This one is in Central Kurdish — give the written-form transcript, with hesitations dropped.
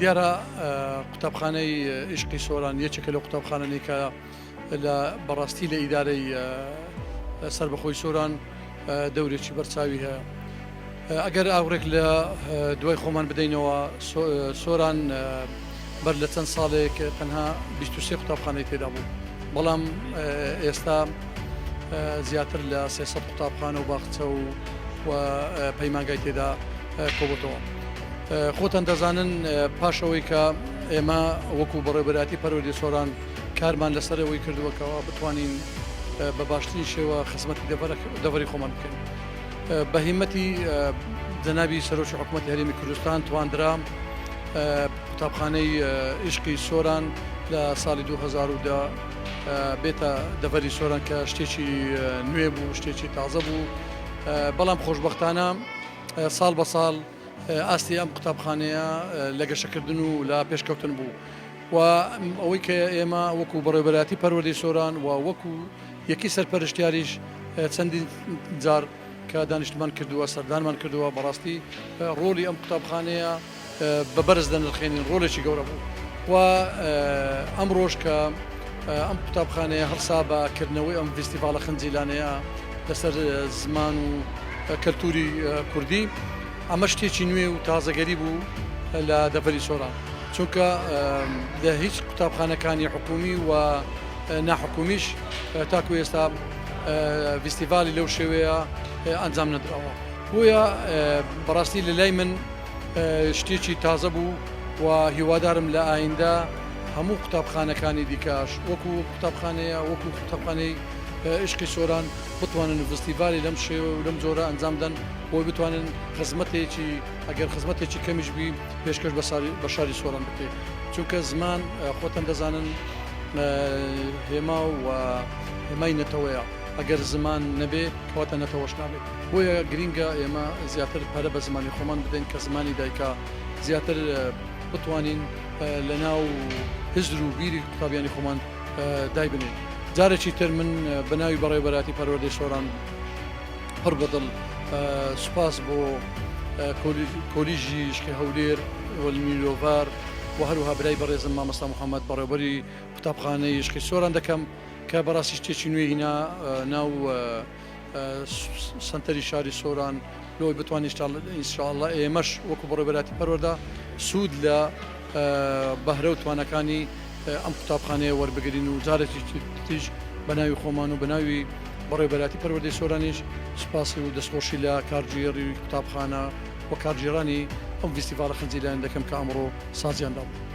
دیارە قوتابخانەی ئیشقی سۆران یەکێکە لەو قوتابخانانەی کە لە بەڕاستی لە ئیدارەی سەربەخۆی سۆران دەورێکی بەرچاوی هەیە. ئەگەر ئاوڕێک لە دوای خۆمان بدەینەوە سۆران بەر لە چەند ساڵێک تەنها 23 قوتابخانەی تێدا بوو بەڵام ئێستا زیاتر لە 300 قوتابخانە و باخچە و و پەیمانگای تێدا کۆبتەوە. خۆتان دەزانن پاش ئەوەی کە ئێمە وەکو بەڕێوەبەرایەتی پەروەردەی سۆران کارمان لەسەر ئەوەی کردووە کەوا بتوانین بە باشترین شێوە خزمەتی دەڤەری خۆمان بکەین. بە هیمەتی جەنابی سەرۆکی حکوومەتی هەرێمی کوردستان تواندرا قوتابخانەی ئیشقی سۆران لە ساڵی 2010 بێتە دەڤەری سۆران کە شتێکی نوێ بوو شتێکی تازە بوو بەڵام خۆشببختانە ساڵ بە ساڵ ئاستی ئەم قوتابخانەیە لە گەشەکردن و لە پێشکەوتن بوو و ئەوەی کە ئێمە وەکو بەڕێوەبەرایەتی پەروەردەی سۆران و وەکو یەکی سەرپەرشتیاریش چەندین جار کە دانیشتمان کردووە سەردانمان کردووە بەڕاستی ڕۆڵی ئەم قوتابخانەیە بە بەرز دەنرخێنین ڕۆلێکی گەورە بوو و ئەمڕۆش کە ئەم قوتابخانەیە هەڵسا بە کردنەوەی ئەم ڤیستیڤاڵە خنجیلانەیە لەسەر زمان و کەلتوری کوردی ئەمە شتێکی نوێ و تازەگەری بوو لە دەڤەری سۆران چونکە لە هیچ قوتابخانەکانی حکومی و ناحکومیش تاکو ئێستا ڤیستیڤالی لەو شێوەیە ئەنجام نەدراوە بۆیە بەڕاستی لە لای من شتێکی تازە بوو و هیوادارم لە ئایندە هەموو قوتابخانەکانی دیکەش وەکو قوتابخانەیە وەکو قوتابخانەی عشقی سۆران بتوانن ڤستیڤالی لەم شێوە و لەم جۆرە ئەنجام دەن بۆی بتوانن خزمەتێکی ئەگەر خزمەتێکی کەمیش بی پێشکەش بە شاری سۆران بکرێت چونکە زمان خۆتان دەزانن هێما و هێمای نەتەوەیە ئەگەر زمان نەبێ کەواتە نەتەوەش نابێت بۆیە گرینگە ئێمە زیاتر پەرە بە زمانی خۆمان بدەین کە زمانی دایکە زیاتر بتوانین لە ناو هزر و بیری قوتابیانی خۆمان دایبنێین. جارێکی تر من بە ناوی بەڕێوەبەرایەتی پەروەردەی سۆران پڕ بە دڵ سوپاس بۆ کۆلیژی عیشقی هەولێر و نیلۆڤار و هەروەها برای بەڕێزم مامۆستا محەممەد بەڕێوەبەری قوتابخانەی عیشقی سۆران دەکەم کە بەڕاستی شتێکی نوێی هینا ناو سەنتەری شاری سۆران لەوەی بتوانین ان شاء اللە ئێمەش وەکو بەڕێوەبەرایەتی پەروەردە سوود لە بەهرە و توانەکانی ئەم قوتابخانەیە وەربگرین و جارێکی تریش بە ناوی خۆمان و بە ناوی بەڕێوەبەرایەتی پەروەردەی سۆرانیش سوپاسی و دەستخۆشی لە کارگێڕی قوتابخانە و کارگێڕانی ئەم ڤیستیڤاڵە خنجیلانە دەکەم کە ئەمڕۆ سازیان دابوو.